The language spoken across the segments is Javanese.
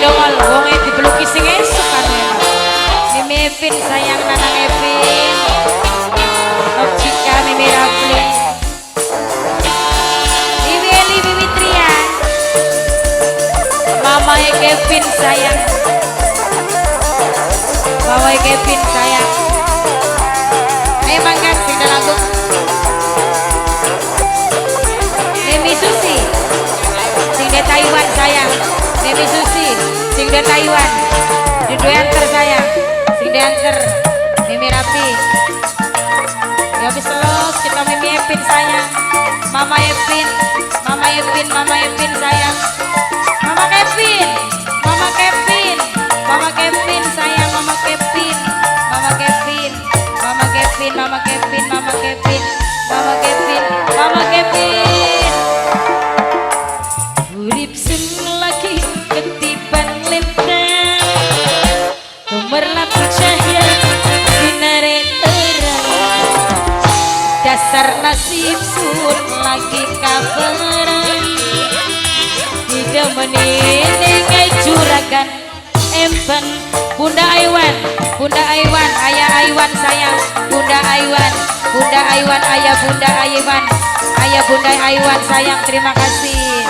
dongol, wonge dibeluki sing esuk kan ya. Mimi Evin sayang, Nanang Evin. Nocika, Mimi Rafli. Mimi Eli, Mimi Tria. Mama Kevin sayang. Mama Kevin sayang. Ayo mangkat sing lagu. Mimi Susi sing de Taiwan sayang. Mimi Susi sing de Taiwan. Di anter sayang. Sing de anter. Mimi Rapi. Ya wis los kita Mimi Epin sayang. Mama Epin, Mama Epin, Mama Epin sayang. Mama Kevin, Mama Kevin, Mama Kevin sayang, Mama Kevin, Mama Kevin, Mama Kevin, Mama Kevin, Mama Kevin, Mama Kevin, Mama Kevin. Urip sun lagi ketiban lintang, gemerlap cahya sinare terang. Dasar nasib sun lagi kabaran, tidak menini juragan empen. Bunda Aiwan, Bunda Aiwan, ayah Aiwan sayang, Bunda Aiwan, Bunda Aiwan, ayah Bunda Aiwan, ayah Bunda Aiwan sayang, terima kasih.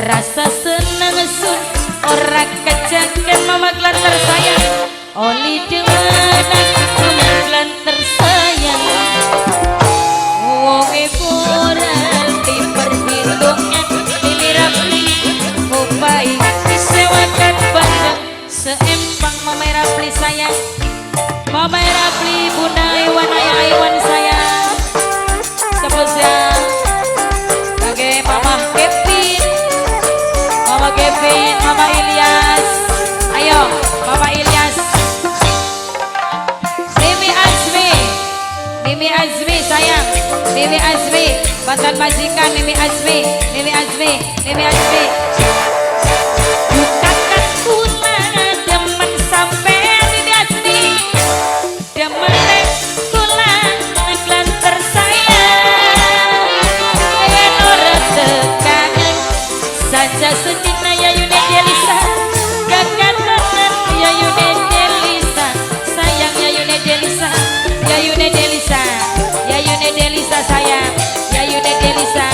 Rasa senang sun ora kejagan Mama Glanter sayang, oli demenan Mama Glanter sayang. Wonge ora diperhitungan Mimi Rafli upai disewakan bandeng seempang. Mama Rafli sayang, Mama Rafli, Bunda Iwan, ayah Iwan sayang. Spesial bagi Mama Kevin, Mama Kevin, Mama Ilyas. Ayo Mama Ilyas. Mimi Azmi, Mimi Azmi sayang, Mimi Azmi, mantan majikan Mimi Azmi, Mimi Azmi, Mimi Azmi. Bukakan kula demen sampean Mimi Azmi, demen kula nglanter sayang. Yen ora tekan saja sedina ya Yune Delisa, kekatanan ya Yune Delisa, sayang ya Yune Delisa, ya Yune Delisa, ya Yune Delisa sayang, ya Yune Delisa,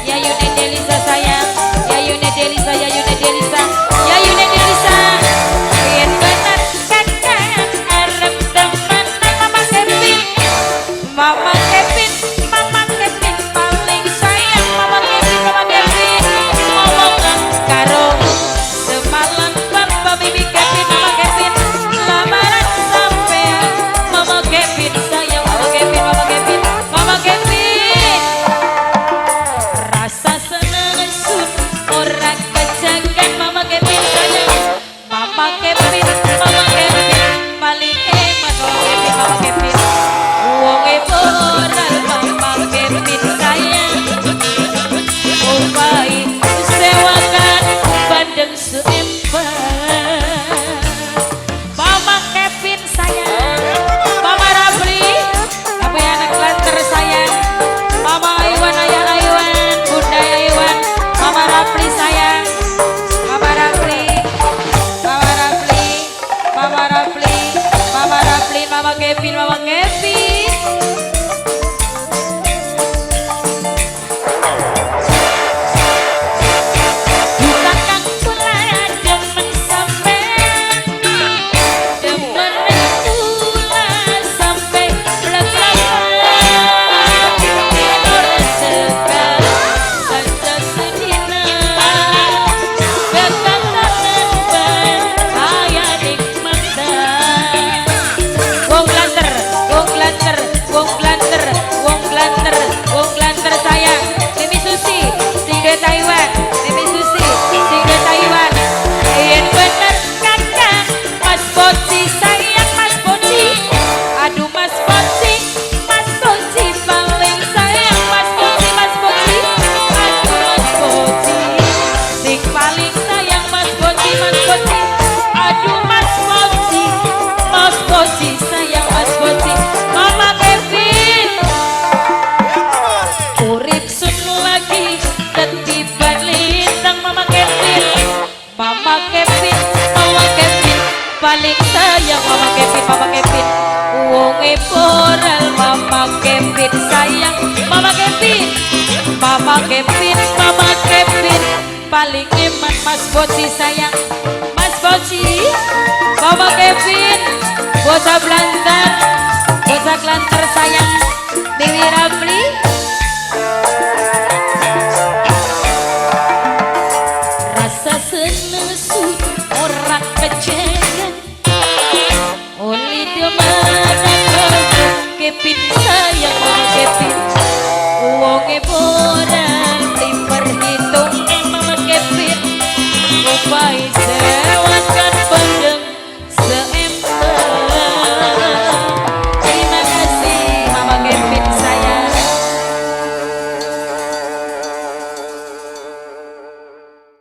ya Yune Delisa sayang, ya Yune Delisa, ya Yune Delisa, ya Yune Delisa. Yen bener kakak arep temenan Mama Kevin, Mama Kevin, Mama Kevin paling sayang, Mama Kevin, Mama Kevin ngomongan karo semalam Bapak Mimi Kevin, Mama Kevin lamaran sampean Mama Kevin sayang, Mama Kevin, Mama Kevin, Mama Kevin. Rasa seneng sun ora kejagan Mama Kevin sayang, Mama Kevin, Mama Kevin paling eman Mama Kevin, Mama Kevin. Wonge ora Mama Kevin sayang, upai sewakan bandeng seempang. Mama Kevin sayang, Mama Rafli, apa ya anak lanter sayang, Mama Iwan, ayah Iwan, Bunda Iwan, Mama Rafli sayang, Mama Rafli, Mama Rafli, Mama Rafli, Mama Rafli, Mama Kevin, Mama Kevin. Bukan kula demen sampean, demen kula sampe blek-blekan. Ora tekan saja sedina, kekatanan bahaya nikmatan. Wong lanter, wong lanter, wong Kevin, Mama Kevin, paling eman Mas Boci sayang, Mas Boci, Mama Kevin, bocah Blantar, bocah Klanter sayang, Dewi Ramli. Rasa senesu ora kecewa, oli demen Kevin.